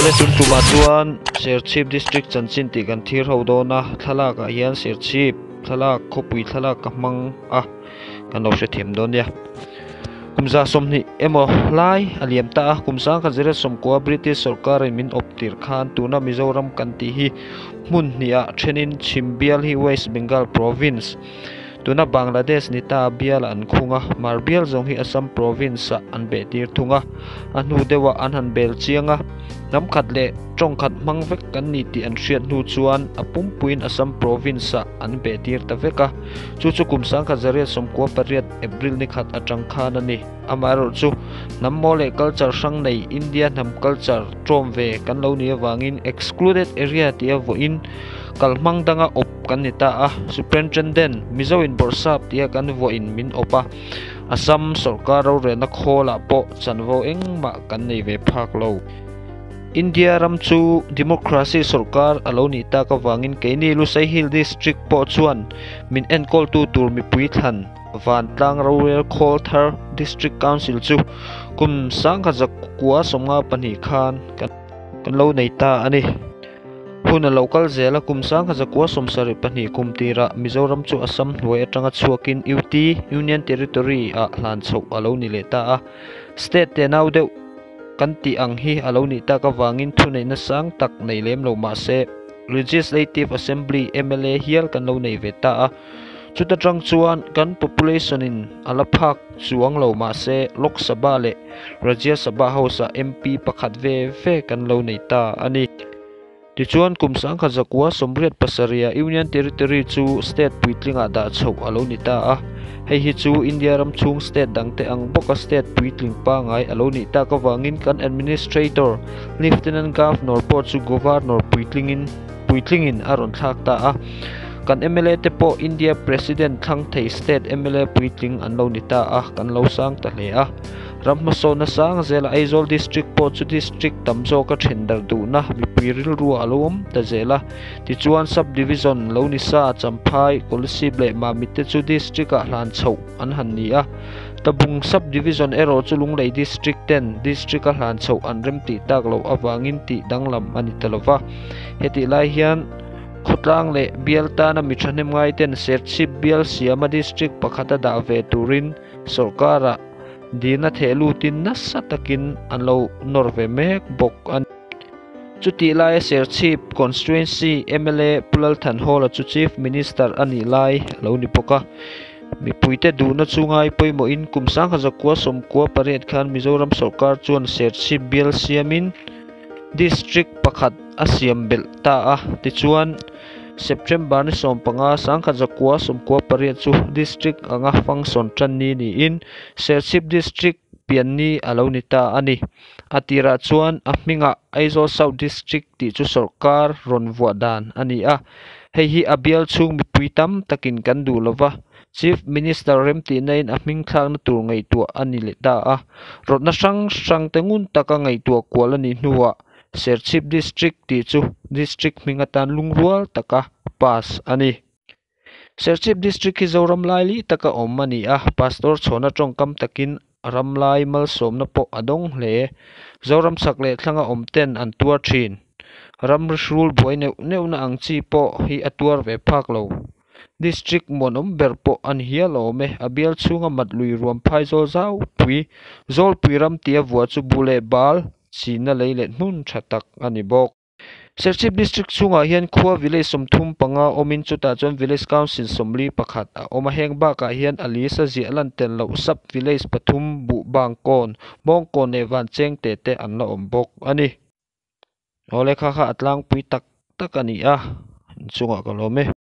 Awle tun tumah chuan Serchhip District chanchin tih kan thlir ho dawn a, thlalak ah hian Serchhip thlalak khawpui thlalak ka hmang a kan lo hrethiam dawn nia. Kum 120 emaw lai a liam ta a, kum 1990 British sorkar in min awp tir khan tuna Mizoram kan tih hi hmun hnih ah thenin chhim bial hi West Bengal Province Tuna Bangladesh ni ta bial an khung a, Mar bial zawng hi Assam province ah an beh tir thung a, a hnu deuh ah an han bel chiang a, hnam khat leh tawng khat hmang vek kan ni tih an hriat hnu chuan a pumpuiin Assam province ah an beh tir ta vek a, chu chu kum 1998 April ni khat atang khan a ni. Amaherawhchu, hnam maw leh culture hrang nei India hnam culture ṭawm ve kan lo nih avangin excluded area tia vawiin kalhmang danga awp kan ni ta a, Superintendent, Mizo in Bawrhsap tia kan vuahin min awp a, Assam sawrkar rorelna khawlah pawh chanvo engmah kan nei ve phak lo. India ram chu Democracy sawrkar a lo nih tak avangin keini Lusei Hill District pawh chuan min enkawltu tur mipui thlan Vantlang rorel khawl thar District Council chu kum 1952 khan kan lo nei ta a ni. Hun a lo kal zel a, kum 1972 kum tirah Mizoram chu Assam hnuai atanga chhuakin UT, Union Territory, ah hlan chhoh a lo ni leh ta a. State tenau deuh kan tih ang hi a lo nih tak avangin thuneihna sang tak nei lem lo mah se Legislative Assembly, mla, hial kan lo nei ve ta a. Chuta tang chuan kan population in a la phak chuang lo mah se Lok Sabha leh Rajya Sabha House ah MP pakhat ve ve kan lo nei ta a ni. Tichuan kum 1987 ah Union Territory chu state puitlingah dah chhoh a lo ni ta a. Hei hi chu India ram chhung state dangte ang bawka state puitling pangai a lo nih tak avangin kan Administrator, Lieutenant Governor pawh chu Governor puitlingin puitlingin a rawn thlak ta a. Kan mla te pawh India President thlang thei state mla puitling an lo ni ta a, kan lo sang ta hle a. Ram hmasawnna sang zela Aizawl District pawh chu district tam zawka then darh duhna mipui rilru a lo awm ta zel a. Tichuan Sub Division lo ni sa, Champhai, Kolasib leh Mamit te chu district ah hlan chhoh an han ni a. Tabung Sub Division erawh chu Lunglei District ten district a hlan chhoh an remtih tak loh avangin tih danglam a ni ta lova. Hetih lai hian khawtlang leh bial tana mi thahnem ngaiten Serchhip bial siama district pakhata dah ve turin sawrkarah dilna theh lutin nasa takin an lo nawr ve mek bawk a ni. Chutih laia Serchhip Constituency mla Pu Lalthanhawla chu Chief Minister a nih lai a lo ni bawk a. Mipuite duhna chu ngai pawimawhin kum 1998 khan Mizoram sawrkar chuan Serchhip bial siamin District pakhat a siam belh ta a, tichuan September ni 15, 1998 chu District anga function tan ni niin Serchhip District pian ni a lo ni ta a ni. A tirah chuan a hmingah Aizawl South District tih chu sawrkar rawn vuah dan a ni a, hei hi a bial chhung mipui tam takin kan duh lova, Chief Minister remtihna in a hming thlakna tur ngaihtuah a ni leh ta a, rawtna hrang hrang te ngun taka ngaihtuah kual a nih hnuah Serchhip District tih chu District hming atan lungrual taka pass a ni. Serchhip District hi Zoram laili taka awm a ni a, Pastor chhawna tawngkam takin ram lai malsawmna pawh a dawng hle. Zoram chhak leh thlanga awm ten an tuar thin. Ramri hrul buai neuh neuhna ang chi pawh hi a tuar ve phak lo. District muanawm ber pawh a ni hial awm e. A bial chhunga mat lui ruam phai zawl zau pui, Zawlpui ram tia vuah chu bu leh bal china lei leh hmun tha tak a ni bawk. Serchhip District chhungah hian khua village 35 awmin chutah chuan Village Council 41 a awm a. Heng bakah hian a list a ziah lan tel loh sub village pathum Buhbangkawn, Mawngkawn leh Vanchengte te an la awm bawk a ni. Aw lekha kha a tlangpui tak tak a ni a, inchungah ka lawm e.